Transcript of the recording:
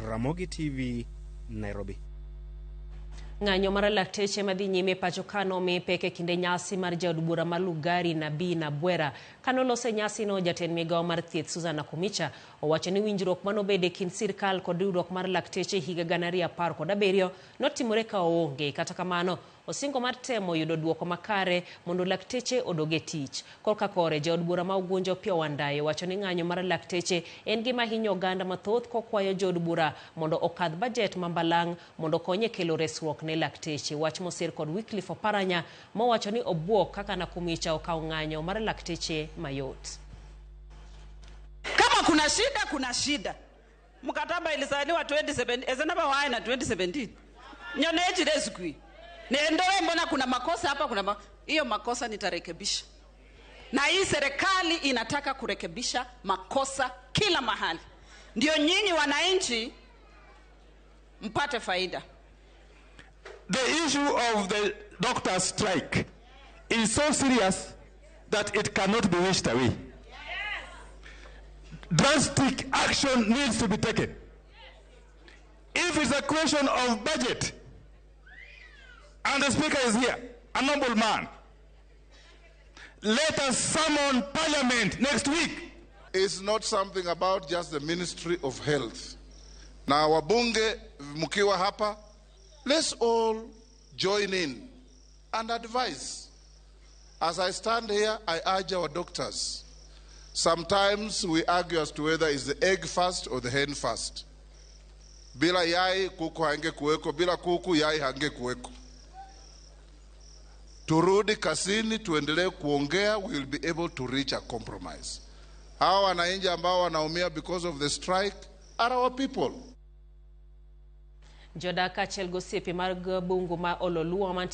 Ramogi TV, Nairobi. Ng'anyo mar lakteche madhi nyime pacho ka nomi pek e kinde nyasi mar jaod bura ma Lugari Nabii Nabwera. Kanoloso e nyasino, jatend migawo mar thieth Susan Nakhumicha owacho ni winjruok manobede e kind sirkal kod riwruok mar lakteche higa 2017 notimore ka oonge. Kata kamano, osingo mar temo yudo duoko makare mondo lakteche odog e tich. Korka kore, jaod bura ma Ugunja Opiyo Wandayi owacho ni ng'anyo mar lakteche en gima hinyo oganda mathoth kokwayo jood bura mondo okadh bajet ma mbalang' mondo okony e kelo resruok ne lakteche. Wach mosir kod Wycliffe Oparanya mowacho ni obwok kaka Nakhumicha okawo ng'anyo mar lakteche mayot. Kama kuna shida, kuna shida. Mkataba ilisainiwa 2017, ezenaba wae na 2017. Nyoneji rescue. Niendoe, mbona kuna makosa hapa, kuna hiyo makosa nitarekebisha. Na hii serikali inataka kurekebisha makosa kila mahali. Ndio nyinyi wananchi mpate faida. The issue of the doctor's strike is so serious that it cannot be wished away. Drastic action needs to be taken. If it's a question of budget, and the speaker is here, a noble man, let us summon parliament next week. It's not something about just the Ministry of Health. Na wabunge mkiwa hapa, let's all join in and advise. As I stand here, I urge our doctors. Sometimes we argue as to whether it's the egg first or the hen first. Bila yai kuku haingekuweko, bila kuku yai hangekuweko. Turudi kazini, tuendelee kuongea, we will be able to reach a compromise. Hawa wananchi ambao wanaumia because of the strike are our people. Jodak kaachiel gosiepe mag bungu ma Ololuo mantie